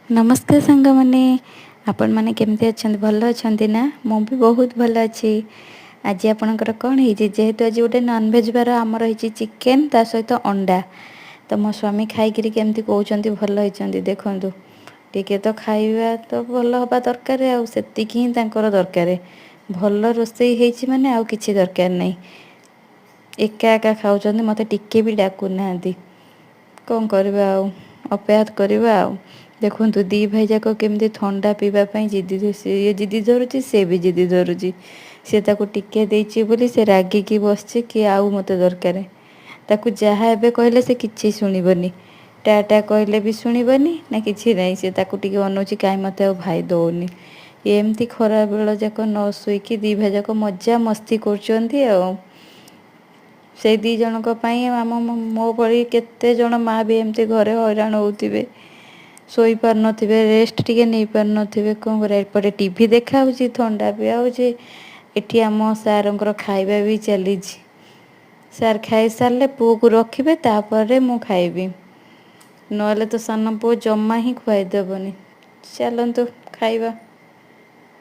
ନମସ୍କାର ସାଙ୍ଗମାନେ, ଆପଣମାନେ କେମିତି ଅଛନ୍ତି? ଭଲ ଅଛନ୍ତି ନା? ମୁଁ ବି ବହୁତ ଭଲ ଅଛି। ଆଜି ଆପଣଙ୍କର କ'ଣ ହେଇଛି? ଯେହେତୁ ଆଜି ଗୋଟେ ନନଭେଜ୍ ବାର, ଆମର ହେଇଛି ଚିକେନ୍, ତା ସହିତ ଅଣ୍ଡା। ତ ମୋ ସ୍ୱାମୀ ଖାଇକିରି କେମିତି କହୁଛନ୍ତି ଭଲ ହେଇଛନ୍ତି ଦେଖନ୍ତୁ। ଟିକେ ତ ଖାଇବା ତ ଭଲ ହେବା ଦରକାର, ଆଉ ସେତିକି ହିଁ ତାଙ୍କର ଦରକାର। ଭଲ ରୋଷେଇ ହେଇଛି ମାନେ ଆଉ କିଛି ଦରକାର ନାହିଁ। ଏକା ଏକା ଖାଉଛନ୍ତି, ମୋତେ ଟିକେ ବି ଡାକୁନାହାନ୍ତି। କ'ଣ କରିବା ଆଉ, ଅପେକ୍ଷା କରିବା ଆଉ। ଦେଖନ୍ତୁ ଦୁଇ ଭାଇ ଯାକ କେମିତି ଥଣ୍ଡା ପିଇବା ପାଇଁ ଜିଦି, ଇଏ ଜିଦି ଧରୁଛି, ସେ ବି ଜିଦି ଧରୁଛି। ସେ ତାକୁ ଟିକେ ଦେଇଛି ବୋଲି ସେ ରାଗିକି ବସିଛି କି ଆଉ ମୋତେ ଦରକାର। ତାକୁ ଯାହା ଏବେ କହିଲେ ସେ କିଛି ଶୁଣିବନି। ଟା ଟା କହିଲେ ବି ଶୁଣିବନି ନା କିଛି ନାହିଁ। ସେ ତାକୁ ଟିକେ ଅନଉଛି, କାହିଁ ମୋତେ ଆଉ ଭାଇ ଦେଉନି। ଏମିତି ଖରାବେଳ ଯାକ ନ ଶୋଇକି ଦୁଇ ଭାଇ ଯାକ ମଜା ମସ୍ତି କରୁଛନ୍ତି। ଆଉ ସେଇ ଦୁଇ ଜଣଙ୍କ ପାଇଁ ଆମ ମୋ ଭଳି କେତେ ଜଣ ମା' ବି ଏମିତି ଘରେ ହଇରାଣ ହେଉଥିବେ, ଶୋଇପାରୁନଥିବେ, ରେଷ୍ଟ ଟିକେ ନେଇପାରୁନଥିବେ। କ'ଣ କରିବା? ଏପଟେ ଟିଭି ଦେଖା ହେଉଛି, ଥଣ୍ଡା ପିଆ ହେଉଛି, ଏଠି ଆମ ସାର୍ଙ୍କର ଖାଇବା ବି ଚାଲିଛି। ସାର୍ ଖାଇସାରିଲେ ପୁଅକୁ ରଖିବେ, ତାପରେ ମୁଁ ଖାଇବି। ନହେଲେ ତ ସାନ ପୁଅ ଜମା ହିଁ ଖୁଆଇଦେବନି। ଚାଲନ୍ତୁ ଖାଇବା।